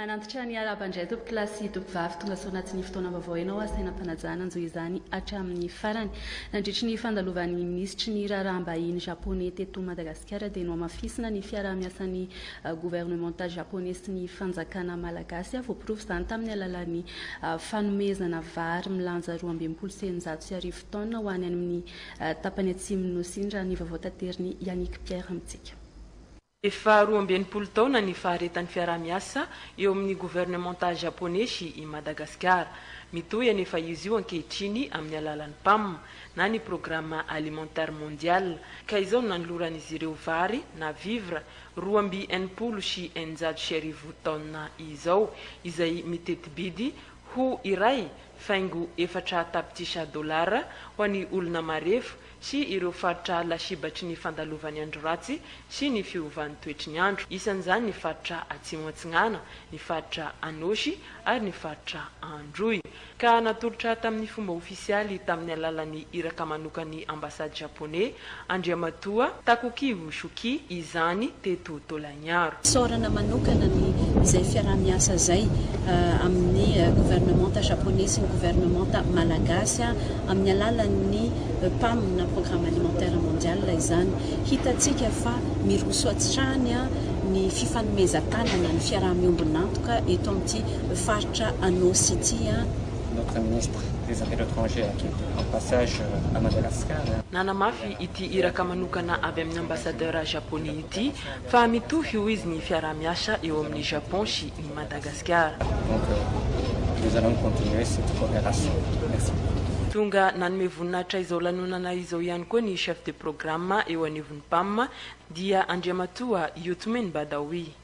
Manantitra ny arahaba indray, tompokolahy sy tompovavy, tonga soa anatin'ny fotoana vaovao ianao. Asaina am-panajana anjo izany hatramin'ny farany. Nandritry ny fandalovan'ny minisitry ny raharaham-bahiny japoney teto Madagasikara dia nohamafisina ny fiaraha-miasan'ny governemanta japoney sy ny fanjakana malagasy. Voaporofo izany tamin'ny alalan'ny fanomezana vary milanja 1662 taonina ho any amin'ny tapany atsimon'ny Nosy iny, raha ny vaovao taterin'i Yannick Pierre amintsika. Efa 62 taona ny faharetan'ny fiaraha-miasa eo amin'ny governemanta japoney sy i Madagasikara. Mitohy anefa izy io ankehitriny amin'ny alalan'ny PAM na ny Programme Alimentaire Mondial, ka izao no nanoloran'izy ireo vary na vivre 1662 taonina izao, izay miteti-bidy ho 1,4 tapitrisa dolara ho an'ny olona marefo sy ireo faritra lasibatry ny fandalovan'ny andro ratsy sy ny fiovan'ny toetry ny andro. Isan'izany ny faritra Atsimo Atsinanana, ny faritra Anôsy ary ny faritra Androy. Ka natolotra tamin'ny fomba ofisialy tamin'ny alalan'ny iraka manokan'ny ambasady japoney, Andriamatoa Takuki Yoshuki, izany teto Tolagnaro. Isaorana manokana ny izay fiaraha-miasa izay amin'ny governemanta japoney sy ny governemanta malagasy amin'ny alalan'ny PAM na Programme Alimentaire Mondial izany. Hitantsika fa miroso hatrany ny fifanomezan-tanana, ny fiaraha-miombon'antoka eto amin'ity faritra Anôsy ity. Notre ministre des Affaires étrangères qui est en passage à Madagascar. Nanamafy ity iraka manokana avy amin'ny ambassadeur japoney ity fa mitohy io izy ny fiaraha-miasa eo amin'ny Japon sy ny Madagasikara. Donc nous allons continuer cette coopération. Merci. Tonga nanome voninahitra izao lanonana izao ihany koa ny chef de programme eo anivon'ny PAM, dia Andriamatoa Yotomen Badawi.